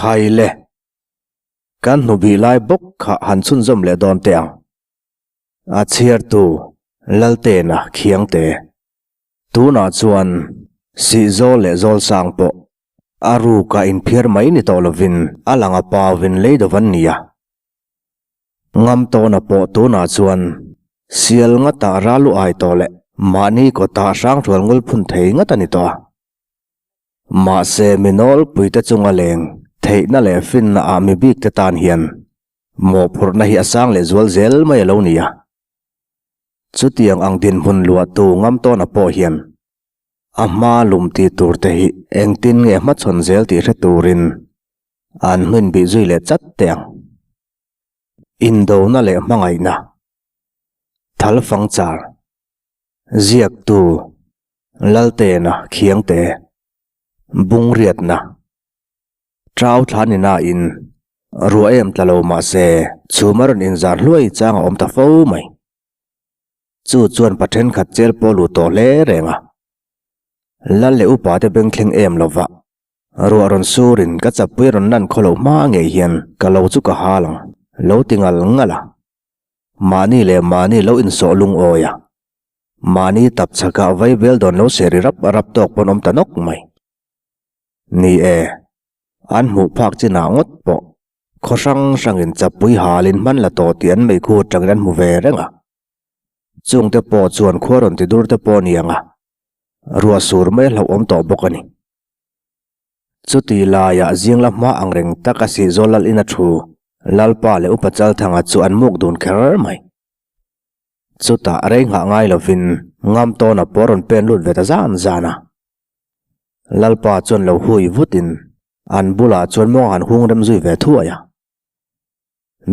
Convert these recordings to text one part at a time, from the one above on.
Khai le. Kan hnubih lai bawk kha han chhunzawm leh dawn teh ang. A chhiartu Laltena Khiangte. Tunah chuan Sihzawl leh Zawlsang pawh a ruka inphiar mai ni tawh lovin a lang a pauvin lei dawh an ni a. Ngam tawna pawh tunah chuan sial ngata ral u ai tawh leh mahni kawta hrang hrual ngul phun thei ngat a ni tawh a. Mahse mi nawlpuite chunga leng theihna leh finna ah mi bikte tan hian mawhphurhna hi a sang leh zual zel mai a lo ni a. Chutiang ang dinhmun luahtu ngam tawna pawh hian a hma lum ti turte hi engtin nge hmachhawn zel tih hre turin an hnuin bih zui leh chat teh ang. Indona leh hmangaihna Thal fangchar Ziaktu Laltena Khiangte Bungriatna Trau thla ni nain ruah em tla lo mah se chhum a rawn inzar hluai chang a awm ta fo mai. Chu chuan pa thenkhat chel pawh luh tawh hle reng a. Lal leh upa te bengthleng em lova Ruah rawn surin ka chapui rawn lan khaw loh hma ngei hian ka lo chu ka hal ang, lo ti ngal ngal a. Mahni leh mahni lo insawh lungawi a. Mahni tap chhakah vai bel dawn lo seri rap rap tawk pawn awm ta nawk mai. Ni e, an hmuh phak chinah ngawt pawh khaw hrang hrangin chapui halin hman la tawh tih an meikhu atangin an hmu ve reng a. Chungte pawh chuan khua rawn ti dur te pawh a ni ang a, ruah sur mai a hlauhawm tawh bawk a ni. Chuti laiah zing la hma ang reng tak a sihzawl lal in a thu, Lalpa leh Upa Chalthanga chu an muk dun kher mai. Chutah rei nghah ngai lovin Ngamtawna pawh a rawn pen lut ve ta zan zan a. Lalpa chuan lo hui vutin an bulah chuan mawng han hung rem zui ve thuai a.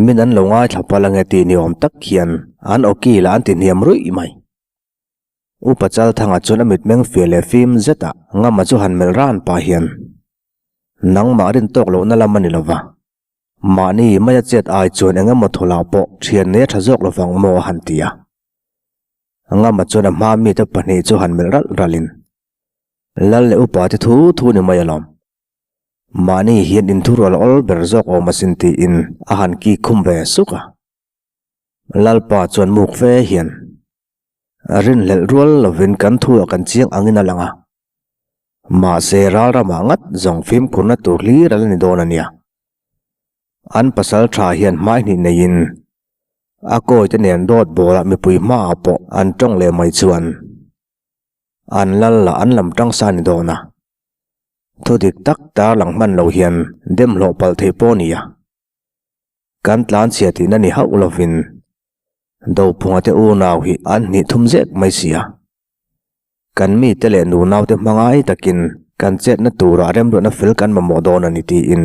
Min an lo ngaithla palh ange tih ni awm tak hian an awki lah an ti hniam ruih mai. Upa Chalthanga chuan a mitmeng fia leh fim zetah Ngama chu han melh ran pah hian, Nangmah rin tawk lohna lam a ni lova, mahni maia chet ai chuan eng emaw thawlah pawh thian nei a tha zawk lovang maw a han ti a. Ngama chuan a hma mite pahnih chu han melh ralh ralhin, Lal leh upa te thu thu ni mai alawm. Mahni hian inthurual awl ber zawk awm asin tiin a han kik khum ve suk a. Lalpa chuan muk fe hian rinhlelh rual lovin kan thu ah kan chiang angin a lang a, mahse ral ramah ngat zawng fimkhurna tur hlir a la ni dawn a nia. An pasal tha hian hmaihnih neiin a kawi te nen dawt bawlah mipui hmaah pawh an tawng leh mai chuan an lal lah an lam tang sa ni dawn a, thudik tak tarlang hman lo hian dem hlawh palh theih pawh a ni a. Kan tlanchhia tihna ni hauh lovin Dophunga te unau hi an hnih thum zek mai si a. Kan mite leh nunaute hmangai takin kan chetna turah remruatna fel kan mamawh dawn a ni tiin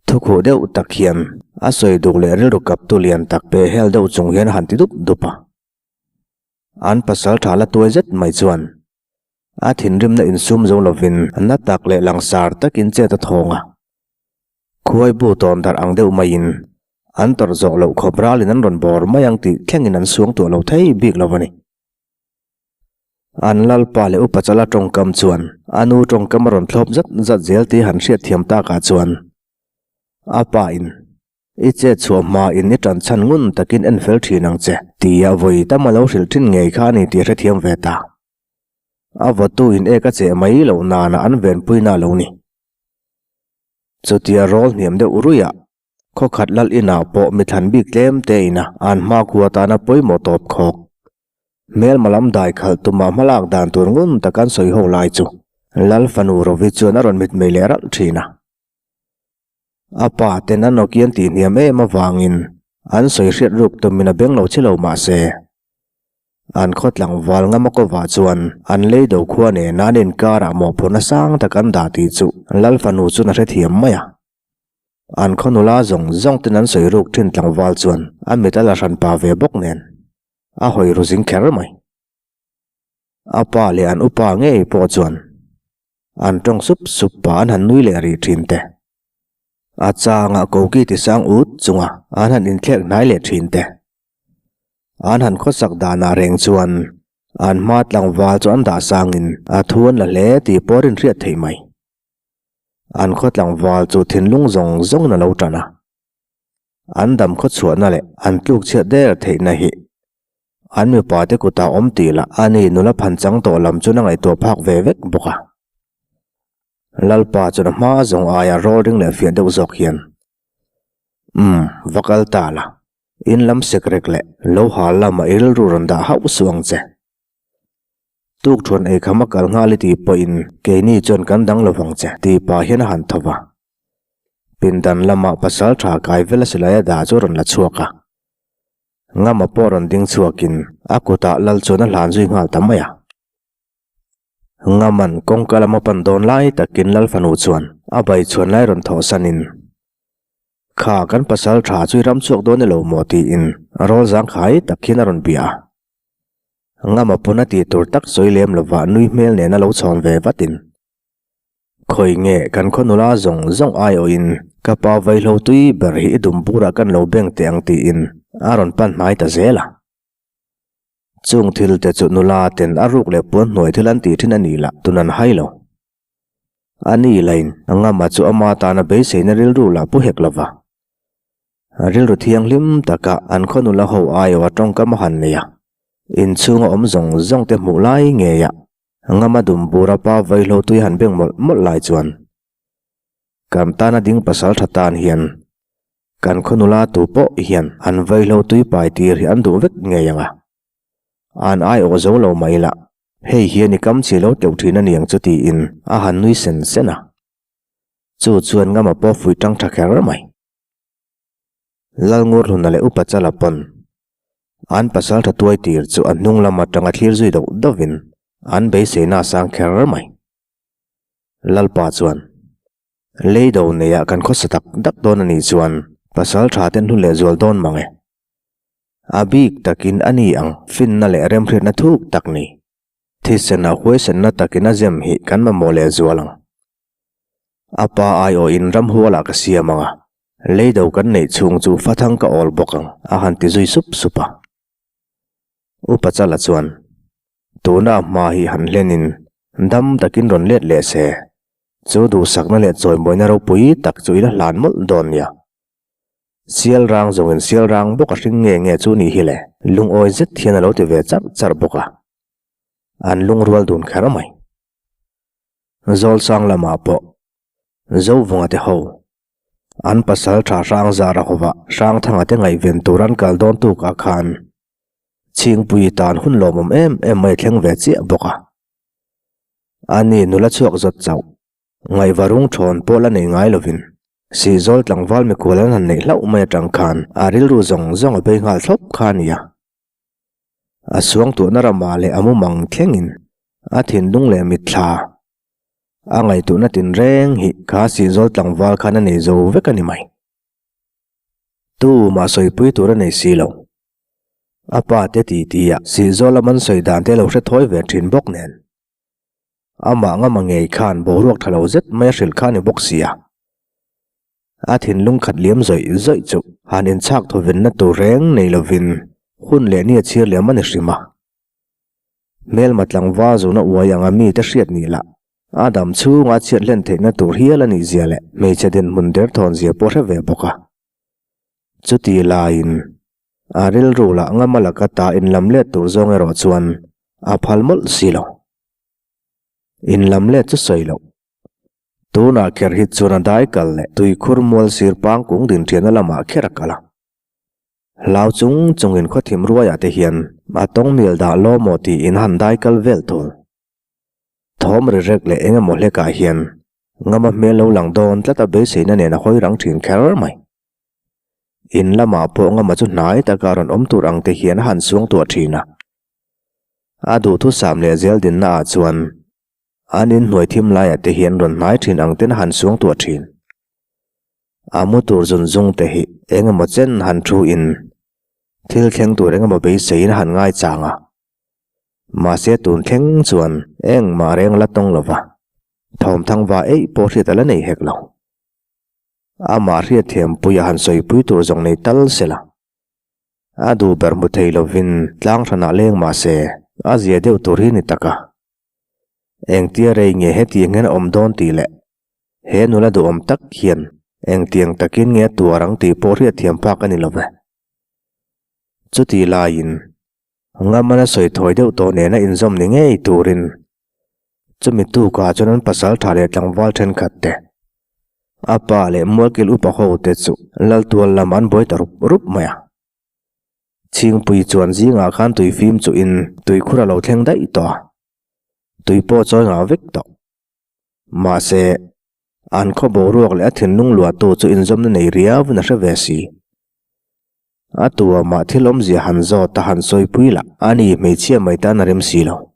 thukhuh deuh tak hian a sawi duk leh rilru kaptu lian tak pe hel deuh chung hian a han ti dup dup a. An pasal tha la tuai zet mai chuan a thinrimna insum zo lovin na tak leh langsar takin chet a thawng a. Khuai bu tawn darh ang deuh maiin an tawrh zawh loh khawp ralin an rawn bawr mai ang tih thlengin an suang tuah lo thei bik lo a ni. An lalpa leh upa chala tawngkam chuan a nu tawngkam a rawn thlawp zat zat zel tih han hriatthiam takah chuan a pa in i chet chhuah hma in i tan chhan ngun takin en fel thin ang che tia vawi tam a lo hrilh thin ngei kha a ni tih hrethiam ve ta. A vawtu in ek a cheh mai loh nana an venpuina a lo ni. Chutia rawl hniam deuh ruih ah khaw khat lal inah pawh mi thlan bik tlem te ina an hmakhua tana pawimawh tawp khawk. Hmelma lam dai khalh tumah hmalak dan tur ngun tak an sawi ho lai chu Lal fanu Rovi chuan a rawn mitmei leh ralh thin a. A pa ten an awki an tih hniam em avangin an sawi hriat ruk tumin a beng lo che lo mah se. An khaw tlangval Ngamakova chuan an lei do khua nena an inkarah mawhphurhna sang tak an dah tih chu Lal fanu chuan a hrethiam mai a. An khaw nula zawng zawng ten an sawi ruk thin tlangval chuan a mit a la hran pa ve bawk nen a hawi ru zing kher mai. A pa leh an upa ngei pawh chuan an tawng sup sup pah an han nui leh rih thin te. A changah koki ti sang ut chunga an han inthlek hnai leh thin te. An han khawsak danah reng chuan an hma tlangval chu an dah sangin a thu an la hle tih pawh rin hriat theih mai. An khaw tlangval chu thinlung zawng zawngin a lo tan a. An dam khaw chhuahna leh an tluk chhiat der theihna hi an mipa te kutah awm tih lah a ni nula phan chang tawh lam chuan a ngaihtuah phak ve vek bawk a. Lalpa chuan a hma zawng aia rawl ring leh fiah deuh zawk hian, Umm, va kal ta la, in lam sekrek leh lo hal lamah i rilru rawn dah hauh suh ang che. Tuk thuan ei kham a kal nghal i tih pawhin keini chuan kan dang lo vang che tih pah hian a han tho va. Pindan lamah pasal tha kai vel a silai a dah chu a rawn la chhuak a. Ngama pawh rawn ding chhuakin a kutah lal chuan a hlan zui nghal ta mai a. Ngaman kawngka lama pan dawn lai takin lal fanu chuan a bai chhuan lai rawn thawhsanin, Kha kan pasal tha chu i ram chhuak dawn elo maw? tiin rawl zangkhai tak hian a rawn bia a. Ngama pawn a tih tur tak sawi lem lova nui hmel nen a lo chhawn ve vatin, Khawi nge kan khaw nula zawng zawng aiawhin ka pa vaihlo tui ber hi i dum burah kan lo beng teh ang tiin a rawn pan hnai ta zel a. Chung thil te chu nula ten a ruk leh puan hnuai thil an tih thin a nih lah tun an hai lo. A ni lain Ngama chu ama tana beiseina rilru lah pu hek lova. Rilru thianghlim taka an khaw nula ho aiawh a tawngkam a han nei a, inchhunga awm zawng zawng te hmuh lai ngei a Ngama dum bura pa vaihlo tui han beng mawlh mawlh lai chuan kan tana ding pasal tha tan hian kan khaw nula tu pawh hian an vaihlo tui pai tir hi an duh vek ngei ang a, an aiawh zo lo mai lah hei hian i kam chi lo teuh thin a niang chu tiin a han nui sen sen a, chu chuan Ngama pawh fuih tang tha kher mai. Lalngurhluna leh Upa Chala pawn an pasal tha tuai tir chu a hnung lam atanga thlir zui doh dohvin an beiseina a sang kher mai. Lalpa chuan, Lei do neiah kan khawsa tak dak dawn a nih chuan pasal tha ten hlu leh zual dawn mang e. A bik takin a ni ang finna leh remhriatna thuk tak ni. Thisen a huaisenna takin a zem hi kan mamawh leh zual ang. A pa aiawhin ramhualah ka siam ang a, leido kan neih chhung chu fathang ka awl bawk ang, a han ti zui sup sup a. Upa Chala chuan, Tuna a hma hi han hlenin dam takin rawn let leh se, chu duhsakna leh chawimawina ropui tak chu i la hlan mawlh dawn nia. Sial rang zawngin sial rang bawk a hring nge nge chu nih hi le, lungawi zet hian a lo ti ve charh charh bawk a. An lungrual dun kher mai. Zawlsang lamah pawh Zovunga te ho an pasal tha hrang zar a hova Hrangthanga te ngaihven tur an kal dawn tuk ah khan Chhingpui tan hun lawmawm em em mai thleng ve chiah bawk a. Ani nula chhuak zawt chauh ngaihva rung thawn pawh la nei ngai lovin Sihzawl tlangval mikhual an han neih hlauh mai atang khan a rilru zawng zawng a bei nghal thlawp kha a nia. A suangtuahna ramah leh a mumang thlengin a thinlung leh mitthla a ngaihtuahna tinreng hi kha Sihzawl tlangval khan a nei zo vek a ni mai. Tumah sawipui tur a nei si lo. A pa te titi ah Sihzawl a man sawi dan te lo hre thawi ve thin bawk nen. Amah ngama ngei khan boruak tha lo zet mai a hrilh kha a ni bawk si a. A thinlung khat liam zawih zawih chu han inchhak thawvenna tur reng nei lovin hun leh ni a chhir liam a ni hrim a. Hmelma tlangval zuna uai anga mite hriat nih lah a dam chhunga chhiat hlen theihna tur hial a nih zia leh hmeichhe dinhmun derthawn zia pawh hre ve bawk a. Chuti laiin a rilru lah ngama laka ta inlam let tur zawng erawh chuan a phal mawlh si lo. Inlam let chu sawi loh. Tunah kher hi chuan a dai kal leh tuikhur mual sir pang kung din thianna lamah kher a kal a. Hlau chung chungin khawthim ruaiah te hian a tawng mil dah law maw tiin han dai kal vel thung. Thawm ri rek leh eng emaw hlekah hian ngama hmel lo lang dawn tlat a beiseina nen a hawi rang thin kher mai. In lamah pawh ngama chu hnai taka rawn awm tur ang te hian a han suangtuah thin a. A duhthusam leh zel dinnaah chuan An inhnuai thim laiah te hian rawn hnai thin ang ten a han suang tuah thin. A mu tur zun zung te hi eng emaw chen han thu in thil thleng tur eng emaw beiseiin a han ngai chang a. Mahse tun thleng chuan engmah reng la tawng lova, thawmthang va eih pawh hriat a la nei hek lo. Amah hriatthiam pui a han sawipui tur zawng nei tal sela. A duh ber hmu thei lovin tlang hranah leng mahse a zia deuh tur hi ni tak a. Engtia rei nge hetiang hian a awm dawn tih leh He nula duhawm tak hian engtiang takin nge a tuar ang tih pawh hriatthiam phak a ni lo ve. Chutih laiin Ngamana sawi thawi deuh tawh nena inzawm ni ngei turin chumi tukah chuan an pasal tha leh tlangval thenkhat te, a pa leh mualkil upa ho te chu Laltual lam an buai ta rup rup mai a. Chhingpui chuan zingah khan tui fim chuhin tuikhur a lo thleng daih tawh a, tui pawh chawi ngah vek tawh. Mahse, an khaw boruak leh a thinlung luahtu chu inzawmna nei riauin a hre ve si. A tuamah thil awmzia han zawt a han sawipui lah a ni hmeichhia mai tan a rem si lo.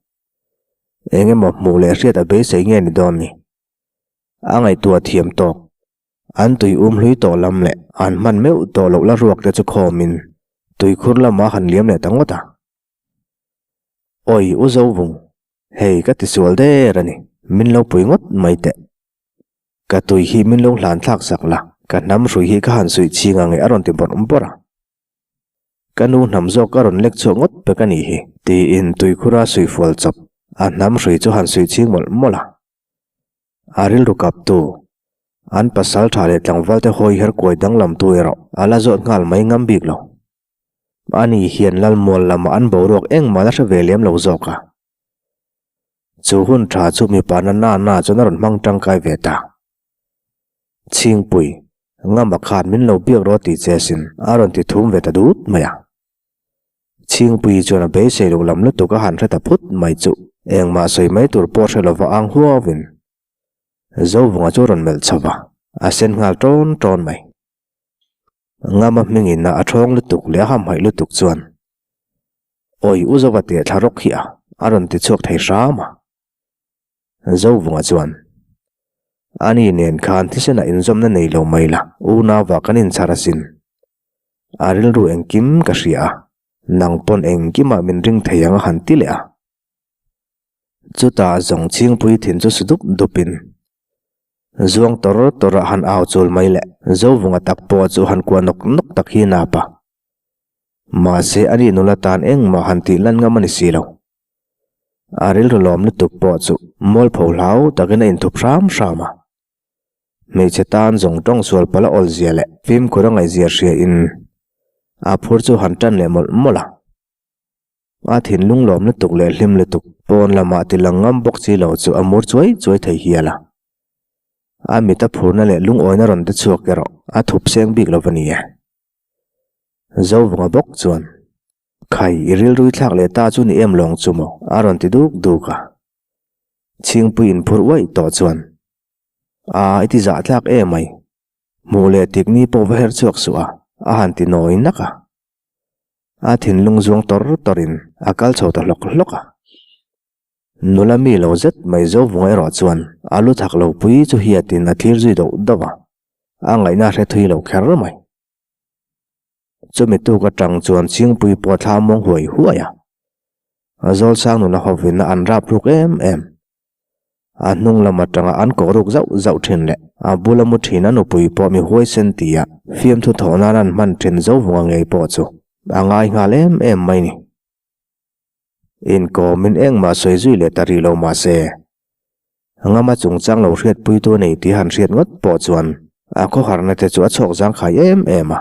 Eng emaw hmuh leh hriat a beisei nge ni dawn ni? A ngaihtuah thiam tawk. An tui um hlui tawh lam leh an hman meuh tawh loh la ruak te chu khawmin tuikhur lamah han liam leh ta ngawt a. Awi u Zovung, hei ka tisual der a ni, min lo pui ngawt mai teh. Ka tui hi min lo hlan thlak sak la, ka hnam hrui hi ka han suih chhing ang e a rawn ti bawrh bawrh a. Ka nu hnam zawk a rawn lek chhuak ngawt pek a nih hi, tiin tuikhura suih fual chawp a hnam hrui chu han suih chhing mawlh mawlh a. A rilru kaptu, an pasal tha leh tlangval te hawi her kuai danglamtu erawh a la zawt nghal mai ngam bik lo. Ani hian Lalmual lamah an boruak engmah la hre ve lem lo zawk a. Chu hun tha chu mipa na na na chuan a rawn hmang tangkai ve ta. Chhingpui, Ngama khan min lo biak rawh tih che sin a rawn ti thum ve ta dut mai a. Chhingpui chuan a beisei loh lam lutuk a han hre ta phut mai chu engmah sawi mai tur pawh hre lova ang huauin Zovunga chu a rawn melh chho va, a sen nghal tawn tawn mai. Ngama hmingin a thawng lutuk leh a hamhaih lutuk chuan, Awi u Zova teh thla rawk hi a, a rawn ti chhuak thei hram a. Zovunga chuan, Ani nen khan thisenah inzawmna nei lo mai la, unauva kan inchhar asin. A rilru engkim ka hria a, nang pawn engkimah min ring thei ang a han ti leh a. Chutah zawng chhingpui thin chu su dup dupin zuang tawr tawr a han au chul mai le. Zovunga tak pawh chu han kuah nawk nawk tak hi nap a. Mahse a ni nula tan engmah han tih lan ngam a ni si lo. A rilru lawm lutuk pawh chu mualpho hlau takin a inthup hram hram a. Hmeichhe tan zawng tawng sual pala awl zia leh fimkhur a ngaihzia hria in a phur chu han tan leh mawlh mawlh a. A thinlung lawm lutuk leh hlim lutuk pawn lamah ti lang ngam bawk chi lo chu a mur chuai chuai thei hial a. A mit a phurna leh lungawina rawn te chhuak erawh a thup seng bik lo va ni e. Zovunga bawk chuan, Khai, i rilrui thlak leh ta chu ni em lawng chu maw? a rawn ti duk duk a. Chhingpui inphur uaih tawh chuan, A, i ti zahthlak emai. Hmuh leh tikni pawh va her chhuak suh a, a han ti nawi nak a. A thinlung zuang tawr tawrin a kal chho ta hlawk hlawk a. Nula mi lo zet mai Zovunga erawh chuan a lu thak lo pui chu hiatin a thlir zui doh doh a, a ngaihna hre thui lo kher mai. Chumi tuk atang chuan Chhingpui pawh thla mawng huai huai a, Zawlsang nula hovin a an rap ruk em em. A hnung lam atanga an kawh ruk zauh zauh thin leh a bula mu thin a nupui pawh mi huaisen tia fiamthu thawh nan an hman thin Zovunga ngei pawh chu a ngai nghal em em mai ni. Inkawmin engmah sawi zui leh ta rih lo mah se, Ngama chungchang lo hriatpuitu a nei tih han hriat ngawt pawh chuan a khawharna te chu a chhawk zangkhai em em a,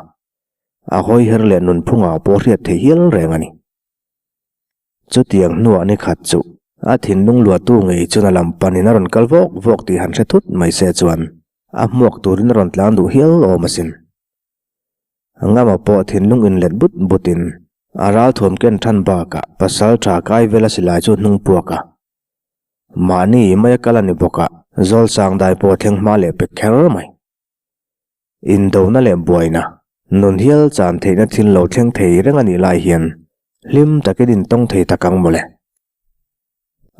a hawiher leh nunphungah pawh hriat theih hial reng a ni. Chutiang hnuah ni khat chu a thinlung luahtu ngei chuan a lam panin a rawn kal vawk vawk tih han hre thut mai se chuan a hmuak turin a rawn tlan duh hial awm asin. Ngama pawh thinlung inlet but butin a ralthuam ken than bakah pasal tha kai vela silai chu hnung puak a. Mahni mai a kal a ni bawk a, Zawlsang dai pawh a thleng hma leh pek kher mai. Indona leh buaina, nun hial chan theihna thil lo thleng thei reng a nih lai hian hlim takin intawng thei tak ang mawle.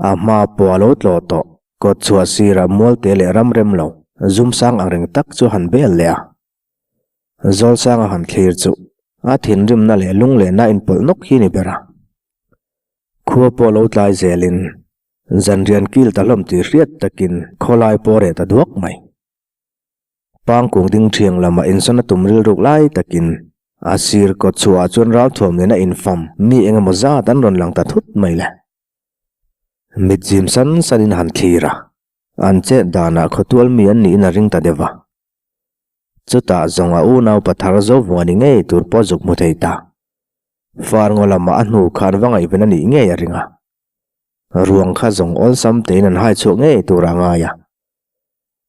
A hma pawh a lo tlawh tawh, kawt chhuah sirah mualte leh ram rem lo, zum sang ang reng tak chu han bel leh a. Zawlsanga han thlir chu a thinrimna leh lunglehna inpawlh nawk hi ni ber a. Khua pawh lo tlai zelin zanrian kil ta hlawm tih hriat takin khawlai pawh reh ta duak mai. Pangkung ding thiang lamah insawn a tum rilruk lai takin a sir kawt chhuahah chuan ralthuam nena infam mi eng emaw zat an rawn lang ta thut mai le. Mit zim san sanin han thlir a. An chet danah khawtual mi an niin a ring ta deuh a. Chutah zawng a unau pathar zo vuani ngei tur pawh zuk hmu thei ta. Far ngaw lamah a hnu khan va ngaihven a nih ngei a ring a. Ruang kha zawng awlsam tein an hai chhuak ngei tur a ngai a.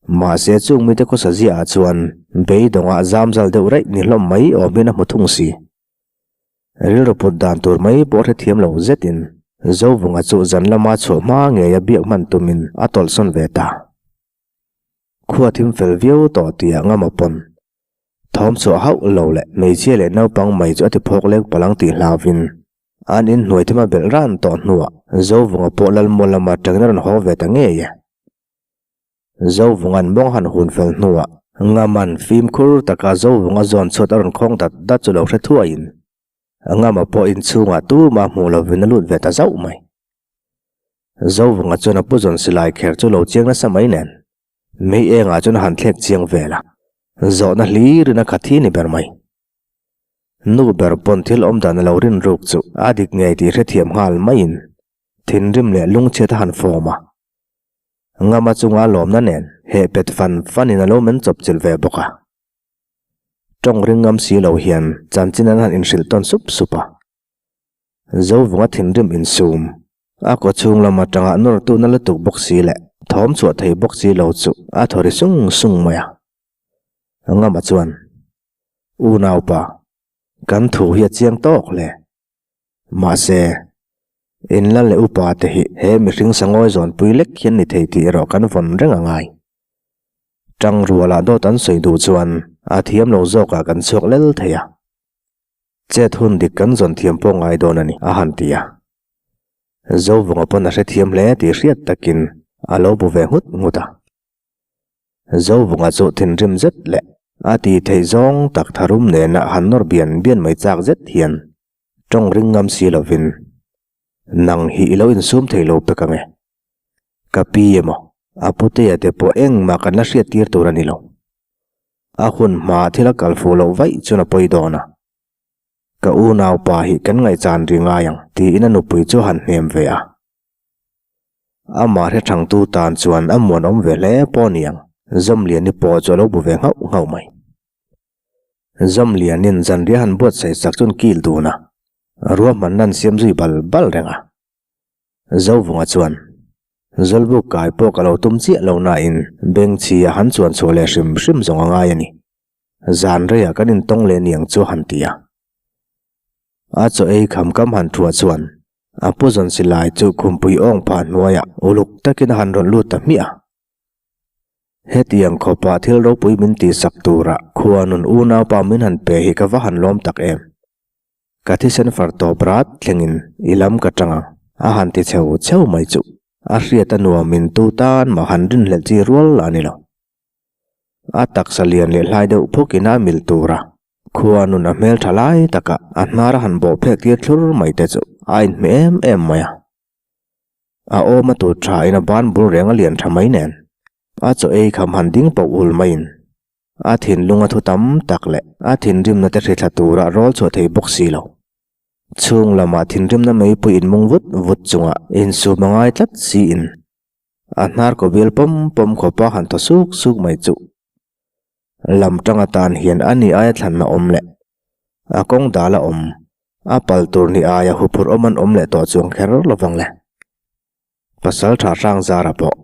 Mahse chung mite khawsa ziahah chuan beidawngah zamzal deuh raih ni hlawm mai awmin a hmu thung si. Rilru put dan tur mai pawh hrethiam lo zetin Zovunga chu zan lama chhuah hma ngeia biak hman tumin a tawlhsawn ve ta. Khua thim fel viau tawh tih ah ngam a pawn. Thawm chhuah hauh lo leh hmeichhia leh naupang mai chu a ti phawk lek palang tih hlauvin an inhnuai thim a belh ran tawh hnuah Zovunga pawh Lalmual lama tangin a rawn haw ve ta ngei e. Zovunga'n mawng han hun fel hnuah Ngama'n fimkhur taka Zovunga zawn chhuat a rawn khawng dat dat chu lo hre thuaiin Ngama pawh inchhungah tumah hmuh lovin a lut ve ta zauh mai. Zovunga chuan a pu zawn silai kher chu lo chiang nasa mai nen mei engah chuan a han thlek chiang vel a, zawhna hlirin a khat hi ni ber mai. Nu ber pawn thil awm dan a lo rin ruk chu a dik ngei tih hrethiam nghal maiin thinrim leh lungchhiat a han fawm a. Ngama chunga lawmna nen heh pet fan fanin a lo men chawp chilh ve bawk a. Tawng ring ngam si lo hian chanchin an han inhrilh tawn sup sup a. Zovunga thinrim insum, a kaw chhung lam atanga nawr tuna lutuk bawk si leh thawm chhuah thei bawk si lo chu a thaw ri sung sung mai a. Ngama chuan, Unaupa, kan thu hi a chiang tawk hle. Mahse, inla leh upa te hi he mihring sangawi zawnpui lek hian ni thei tih erawh kan vawn reng a ngai. Tang rualah dawt an sawi duh chuan a thiam lo zawkah kan chhuak lel thei a. Chet hun dik kan zawn thiam pawh ngai dawn a ni, a han ti a. Zovunga pawn a hrethiam hle tih hriat takin a lo bu ve nghut nghut a. Zovunga chu thinrim zet leh a ti theih zawng tak tharum nena han nawr bian bian mai chak zet hian tawng ring ngam si lovin, Nang hi i lo insum thei lo pek ang e. Ka pi emaw, a putea te pawh engmah kan la hriat tir tur a ni lo. A hun hma thil a kal fuh loh vaih chuan a pawi dawn a. Ka unaupa hi kan ngaihchan ri ngai ang tiin a nupui chu a han hnem ve a. Amah hre thangtu tan chuan a muanawm ve hle pawh ni ang, Zawmliani pawh chu a lo bu ve nghauh nghauh mai. Zawmlianin zanriah han buatsaih sak chuan kil dun a, ruahmanna an siam zui bal bal reng a. Zovunga chuan, Zawlbuk kai pawh ka lo tum chiah lo nain bengchhi a han chuan chhuah leh hrim hrim zawng a ngai a ni. Zan reiah kan intawng leh niang chu a han ti a. A chaw ei kham kam han thuah chuan a pu zawn silai chu khumpui awng phah hnuaiah uluk takin a han rawn lut ta hmiah a. Hetiang khawpah thil ropui min tihsak tura khuanun unaupa min han pe hi ka va han lawm tak em. Ka thisen far tawp rat thlengin i lam ka tang ang, a han ti cheu cheu mai chu. A hriat a nuamin tu tan mah han rinhlelh chi rual lah a ni lo. A taksa lian leh hlai deuh phukin a mil tur a, khua nun a hmel tha lai takah a hnar a han bawh phek tir thlur mai te chu a inhmeh em em mai a. A awm a tur tha in a ban bul reng a lian tha mai nen, a chaw ei kham han ding pauh ul maiin A thinlung a thu tam tak leh a thinrimna te hrithla tura rawl chhuah thei bawk si lo. Chhung lamah thinrimna meipui inmung vut vut chunga insum a ngai tlat siin a hnar kaw bial pawm pawm khawpa han thaw suk suk mai chuh. Lam tang atan hian a ni aia thlanna awm leh a kawng dala awm a pal tur ni aia huphurh awm an awm leh tawh chuang kher lovang le. Pasal tha hrang zara pawh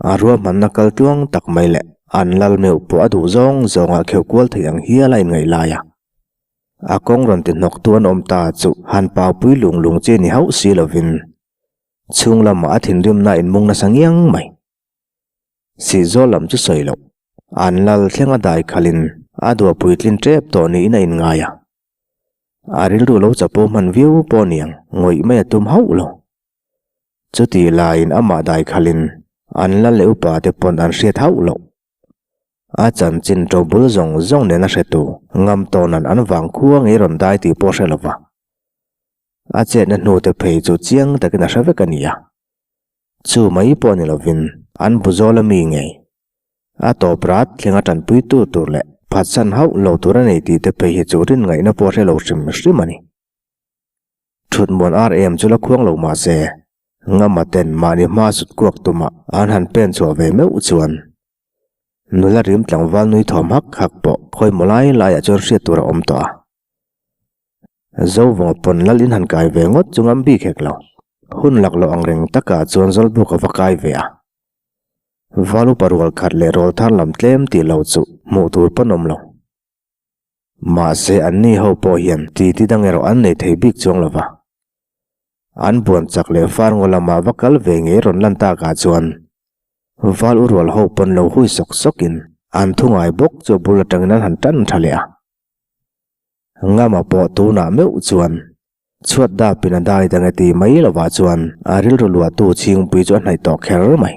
A ruahmanna kal tluang tak mai leh an lal meuh pawh a duh zawng zawngah kheuh kual thei ang hial a inngaih lai a. A kawng rawn ti hnawktu an awm ta chu han paupui lung lung chi ni hauh si lovin chhung lamah a thinrimna a inmung nasa ngiang mai. Sihzawl lam chu sawi loh, an lal thleng a dai khalhin a dua puitlin tep tawh niin a inngai a. A rilru lo chapo hman viau pawh niang ngawih mai a tum hauh lo. Chuti laiin amah dai khalin an la leh upa te pawn an hriat hauh loh. A chanchin to bul zawng zawng nen a hretu ngam tawnan an vang khua ngei rawn dai tih pawh hre lova. A chetna hnu te phei chu chiang takin a hre vek a ni a. Chu mai pawh ni lovin an bu zawl a mi ngei. A tawp rat thleng a tanpuitu tur leh phatsan hauh lo tur a nei tih te phei hi chu rin ngaihna pawh hre lo hrim hrim a ni. Thutmuan ar em chu la khuang lo mah se, Ngama ten mahni hma sut kuak tuma an han pen chhuah ve meuh chuan nula rim tlangval nui thawm hak hak pawh khawimaw lai laiah chuan hriat tur a awm tawh a. Zovaw pawn lal in han kai ve ngawt chu ngam bik hek lo. Hun lak loh ang reng takah chuan Zawlbuk a va kai ve a. Val upa rual khat leh rawl thar lam tlem tih lo chu hmuh tur pawn awm lo. Mahse anni ho pawh hian titi dang erawh an nei thei bik chuang lo va. An buan chak leh far ngaw lamah va kal ve ngei rawn lan takah chuan val u rual ho pawn lo hui sawk sawkin an thu ngai bawk chu a bul atangin an han tan tha leh a. Ngama pawh tunah meuh chuan chhuat dapin a dai dang e ti mai lovah chuan a rilru luahtu chhingpui chu a hnaih tawh kher mai.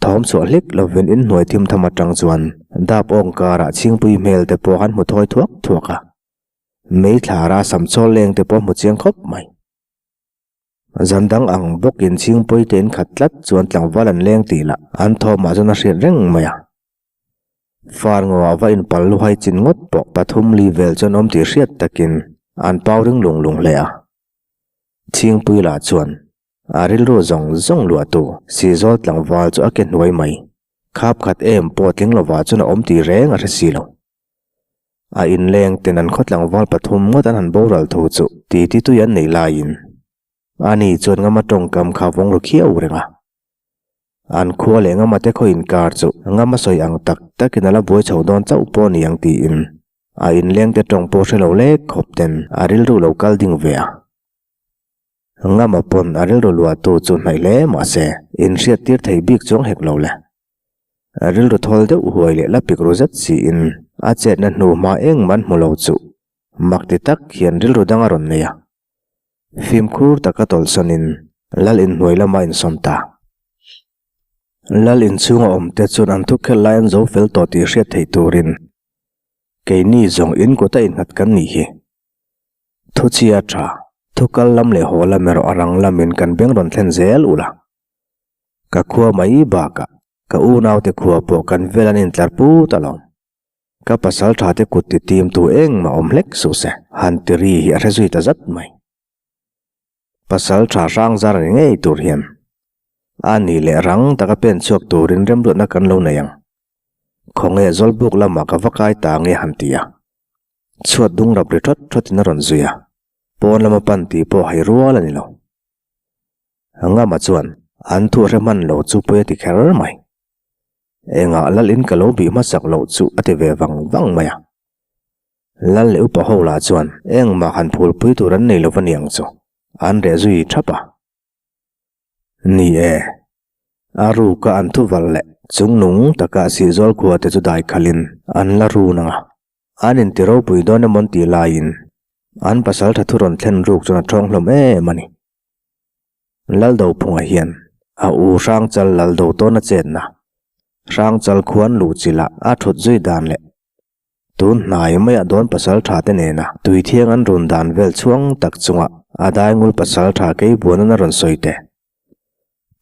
Thawm chhuah hlek lovin inhnuai thim tham atang chuan dap awng karah chhingpui hmel te pawh han hmu thawi thuak thuak a. Mei thlara sam chawl leng te pawh hmu chiang khawp mai. Zan dang ang bawkin chhingpui te in khat tlat chuan tlangval an leng tih lah an thawmah chuan a hriat reng mai a. Far ngaw ah va inpal luhai chin ngawt pawh pathum li vel chuan awm tih hriat takin an pau ring lung lung hle a. Chhingpui lah chuan A rilru zawng zawng luahtu Sizawl tlangval chu a ke hnuai mai. Khap khat em pawh tling lovah chuan a awm tih reng a hre si lo. A inleng ten an khaw tlangval pathum ngawt an han boral thu chu titi tui an neih laiin ani chuan ngama tawngkam kha vawng ru khiau reng a. An khua leh ngama te khaw inkar chu ngama sawi ang tak takin a la buai chho dawn chauh pawh ni ang tiin a inleng te tawng pawh hre lo lek khawp ten a rilru lo kal ding ve a. Ngama pawn a rilru luahtu chu hnaih hle mahse inhriat tir thei bik chuang hek lo le. A rilru thawl deuh huai leh la pik ru zet siin a chetna hnu hma engmah an hmu lo chu mak ti tak hian rilru dang a rawn nei a. Fimkhur taka tawlhsawnin lal inhnuai lama insawn ta. Lal inchhunga awmte chuan an thukhelh lai an zo fel tawh tih hriat theih turin keini zawng in kut a innghat kan nih hi. Thuchhia tha, thu kal lam leh haw lam erawh a rang lamin kan beng rawn thlen zel ula. Ka khua mai bakah ka unaute khua pawh kan vel an intlar put alawm. Ka pasal tha te kut ti tim tu engmah awm hlek suh se, han ti ri hi a hre zui ta zat mai. Pasal tha hrang zar ni ngei tur hian a ni leh rang taka pen chhuak turin remruatna kan lo nei ang. Khawnge Zawlbuk lamah ka va kai ta nge han ti a. Chhuat dung rap ri thawt thawtin a rawn zui a, pawn lama pan tih pawh hai rual a ni lo. Ngama chuan an thu hre hman lo chu pawi a ti kher mai. Engah lal in ka lo bih hmasak loh chu a ti ve vang vang mai a. Lal leh upa ho lah chuan engmah han phulpui tur an nei lo va niang chu an reh zui thap a. Ni e, a ruka an thuval leh chungnung taka Sihzawl khua te chu dai khalhin an la run ang a. An inti ropui dawn emaw an tih laiin an pasal tha thu rawn thlen ruk chuan a thawng hlawm em a ni. Laldophunga hian a u Hrangchal Laldo tawna chetna, Hrangchal khuan luh chilh a thut zui dan leh tun hnai maiah dawn pasal tha te nena tui thiang an run dan vel chhuang tak chunga a daingul pasal tha keibuanan a rawn sawi te.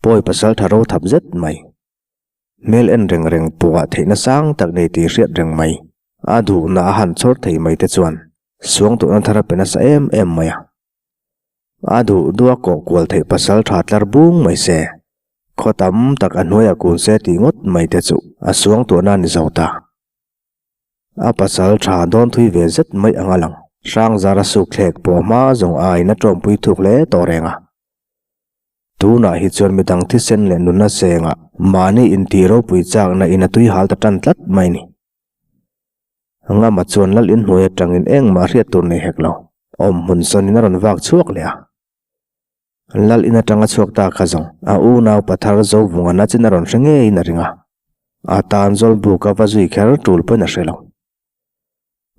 Pawi pasal tha ro thap zet mai. Hmel en reng reng pawhah theihna sang tak nei tih hriat reng mai. A duhna a han chhawr thei mai te chuan suangtuahna thar a pe nasa em em mai a. A duh duh a kawh kual theih pasal tha tlar bung mai se, khaw tam tak a hnuaiah kun se tih ngawt mai te chu a suangtuahna a ni zo ta. A pasal tha dawn thui ve zet mai ang a lang. Hrangzara sukthlek pawh hma zawng aiin a tawmpui thuk hle tawh reng a. Tunah hi chuan midang thisen leh nunna sengah mahni intih ropui chakna in a tui hal ta tan tlat mai ni. Ngama chuan lal inhnuai atangin engmah hriat tur nei hek lo, awm hmun sawnin a rawn vak chhuak leh a. Lal in atanga chhuak ta kha zawng a unau pathar Zovunga na chin a rawn hre ngeiin a ring a, a tan Zawlbuka va zui kher tul pawhin a hre lo.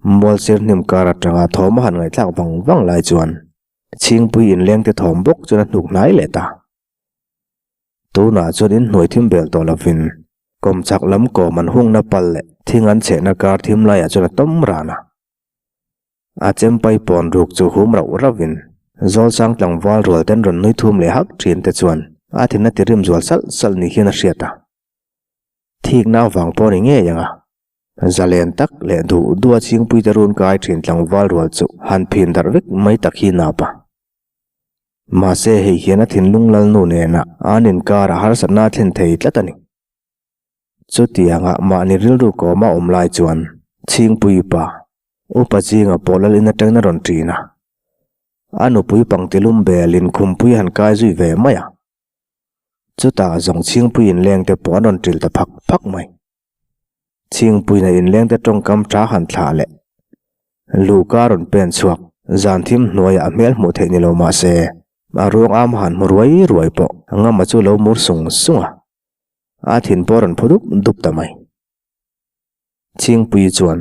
Mualsir hnim kar atanga thawm a han ngaihthlak vang vang lai chuan Chhingpui inlengte thawm bawk chuan a hnuk hnai leh ta. Tunah chuan inhnuai thim bel tawh lovin kawmchhak lam kawm an hungna pal leh thing an chhehna kar thim laiah chuan a tawm ran a. A chempai pawn ruk chu hum rauh rauhin Zawlsang tlangval rual ten rawn nui thum leh hak thin te chuan a thin a ti rim zual salh salh ni hian a hriat a. Thikna avang pawh a ni ngei ang a. Zalen tak leh duh duh a chhingpuite run kai thin tlangval rual chu han phin darh vek mai tak hi nap a. Mahse hei hian a thinlung lalnu nena an inkar a harsatna a thlen thei tlat a ni. Chutianga mahni rilru kawma awm lai chuan Chhingpui pa, Upa zinga pawh lal in atangin a rawn ṭin a. A nupui pangtilum belin khumpui a han kai zui ve mai a. Chutah zawng Chhingpui inlengte pawh an rawn ṭil ta phak phak mai. Chhingpuiin a inlengte tawngkam ṭha han thlah leh Luka rawn pen chhuak zan thim hnuaiah a hmel hmuh theih ni lo mah se a ruang am han hmu ruai ruai pawh Ngama chu lo mur sung sung a. A thin pawh a rawn phu dup dup ta mai. Chhingpui chuan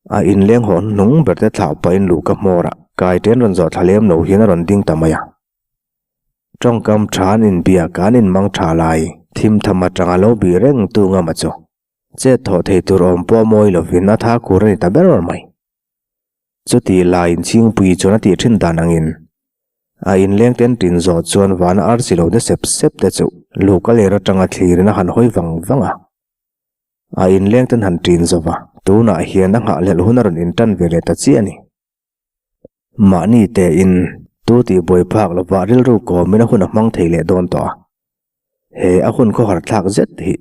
a inleng haw hnung ber te thlah pahin Luka hmawrah kai ṭen rawn zawh thla lem lo hian a rawn ding ta mai a. Tawngkam ṭha an inbiak a an inmang ṭha lai thim tham aṭanga lo bih reng tu ngama chu chet thawh thei tur awm pawh mawi lovin a tha kur a ni ta ber mai. Chuti laiin Chhingpui chuan a tih ṭhin dan angin a inleng ten ṭin zawh chuan vana arsi lo de sep sep te chu Luka ler aṭanga thlirin a han hawi vang vang a. A inleng ten han ṭin zo va, tunah hian a nghahhlelh hun a rawn inṭan ve leh ta chiah a ni. Mahni tein tu tih buai phak lovah rilru kawmin a hun a hmang thei leh dawn tawh a. He a hun khawhar thlak zet hi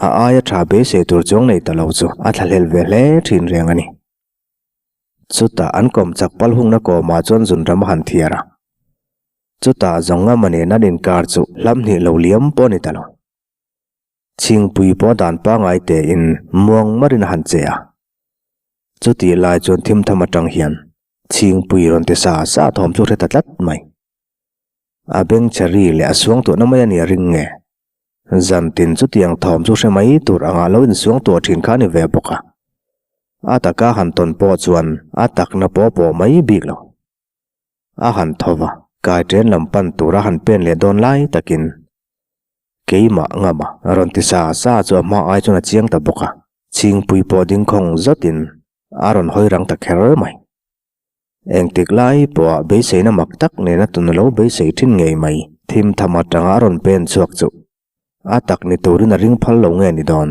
a aia ṭha beisei tur chuang nei ta lo chu a thlahlel ve hle ṭhin reng a ni. Chutah an kawm chak pal hungna kawmah chuan zunram a han thiar a. Chutah zawng ngama nen an inkar chu hlam hnih lo liam pawh a ni ta lo. Chhingpui pawh dan pangngai tein muang marin a han che a. Chutih lai chuan thim tham atang hian Chhingpui rawn ti sa sa thawm chu hre ta tlat mai. A beng che ri leh a suang tuahna mai a nia ring nge. Zan tin chutiang thawm chu hre mai tur angah lo insuang tuah thin kha a ni ve bawk a. A taka han tawn pawh chuan a takna pawh pawh mai bik lo. A han tho va, kai ṭen lam pan tura han pen leh dawn lai takin keimah ngama rawn ti sa sa chu a hma ai chuan a chiang ta bawk a, chhingpui pawh ding khawng zatin a rawn hawi rang ta kher mai. Engtik lai pawha beiseina mak tak nena tun lo beisei ṭhin ngei mai thim tham aṭanga a rawn pen chhuak chu a tak ni turin a ring phal lo nge ni dawn,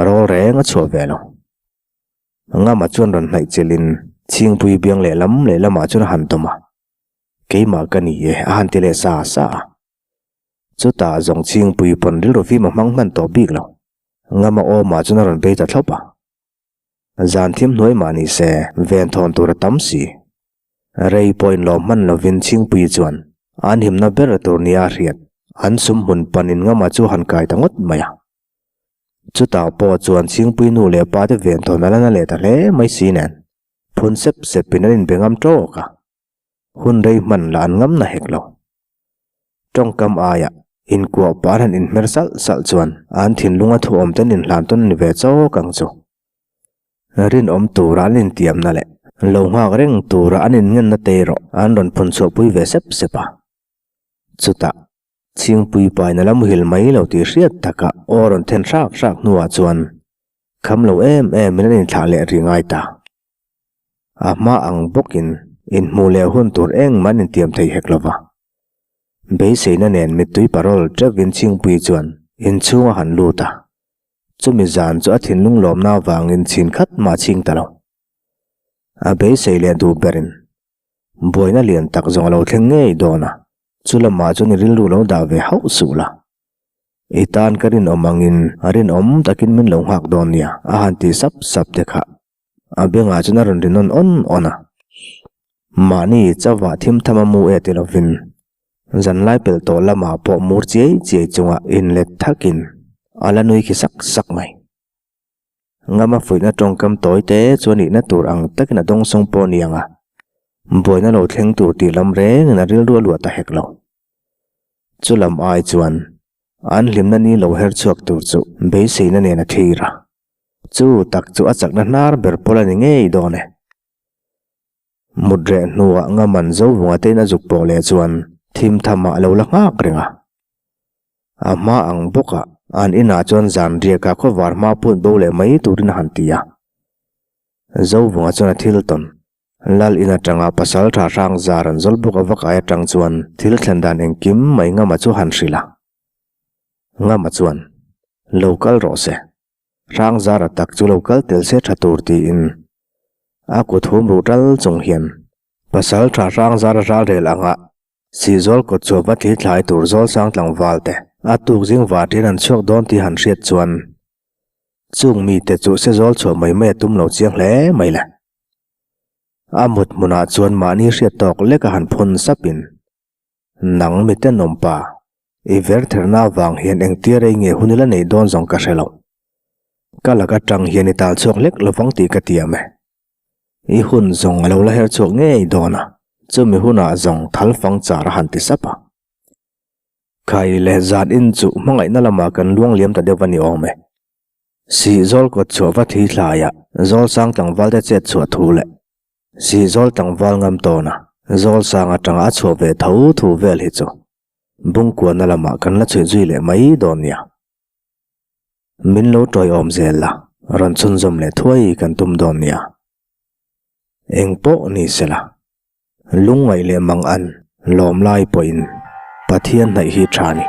rawl reng a chhuah ve lo. Ngama chuan rawn hnaih chilhin Chhingpui biang lehlam lehlamah chuan a han tawm a, Keimah ka ni e a han ti leh sa sa a. Chutah zawng Chhingpui pawn rilru fim a hmang hman tawh bik lo. Ngama awmah chuan a rawn bei ta thlawp a. Zan thim hnuai mah ni se ven thawn tur a tam si. Rei pawh inlawm hman lovin Chhingpui chuan an himna ber tur nia a hriat an sum hmun panin Ngama chu a han kai ta ngawt mai a. Chutah pawh chuan Chhingpui nu leh pa te ven thawn a la na leh ta hle mai si nen, phun sep sepin an inbe ngam tawk a, hun rei hman lah an ngam na hek lo. Tawngkam aiah inkuah pah an han inhmer salh salh chuan an thinlunga thuawm te an inhlan tawn a ni ve chawk ang chu. Rinawm tura an intiamna leh lo nghak reng tura an inngenna te erawh an rawn phun chhuahpui ve sep sep a. Chutah Chhingpui paina la muhil mai lo tih hriat takah aw rawn then hrak hrak hnuah chuan kham lo em em in an inthlah leh ri ngai ta. A hma ang bawkin inhmuh leh hun tur engmah an intiam thei hek lova. Beiseina nen mittui parawl teuhin Chhingpui chuan inchhung a han lut a, chumi zan chu a thinlung lawmna avangin chhin khat mah a chhing ta lo. A beisei leh duh berin buaina lian tak zawng a lo thleng ngei dawn a. Chu lamah chuan i rilru lo dah ve hauh suh la. I tan ka rinawm angin a rinawm takin min lo nghak dawn nia a han ti sap sap te kha. A bengah chuan a rawn ri nawn awn awn a. Mahni chavah thim tham a mu e ti lovin zanlai pelh tawh lamah pawh mur chiai chiai chunga inlet thakin a la nui khi sak sak mai. Ngama fuihna tawngkam tawi te chu a nihna tur ang takin a dawngsawng pawh a ni ang a, buaina lo thleng tur tih lam rengin a rilru a luah ta hek lo. Chu lam ai chuan an hlimna ni lo her chhuak tur chu beiseina nen a thlir a, chu tak chu a chakna hnar ber pawl a ni ngei dawn e. Mut reh hnuah Ngaman Zovunga tein a zuk pawh leh chuan thim thamah a lo la nghak reng a. A hma ang bawkah an inah chuan zan riakah khawvar hma put bo leh mai turin a han ti a. Zovunga chuan a thil tawn. Lal in atanga pasal tha hrang zar an zawl bawk a vak ai atang chuan thil thlen dan engkim mai Ngama chu han hrilh a. Ngama chuan, Lo kal rawh se. Hrangzara tak chu lo kal tel se tha tur tiin a kut hum ruh tal chung hian pasal tha Hrangzara ral rel anga. Sihzawl kawt chu va thli thlai tur Zawlsang tlangval te a tuk zing vatin an chhuak dawn tih han hriat chuan chung mite chu Sezawl chhuah mai mai a tum lo chiang hle mai le. A mut hmunah chuan mahni hriat tawk lek a han phun sapin, Nang mite nawmpa, i ver therna avang hian engtia rei nge hun ila neih dawn zawng ka hre lo. Ka lak atang hian i tal chhuak hlek lovang tih ka tiam e. I hun zawng a lo la her chhuak ngei dawn a, chumi hunah zawng thal fang char a han ti sap a. Khai leh zan in chu hmangaihna lamah kan luang liam ta deuh a ni awm e. Sihzawl kawt chhuah va thi thlaiah Zawlsang tlangval te chet chhuah thu leh Sihzawl tlangval ngam tawn a, Zawlsang atanga a chhuah ve tho thu vel hi chu Bungkuana lamah kan la chhuih zui leh mai dawn nia. Min lo tawiawm zel la, rawn chhunzawm leh thuai kan tum dawn nia. Eng pawh ni se la, lungngaih leh mang an lawm lai pawhin Pathian hnaih hi tha ni.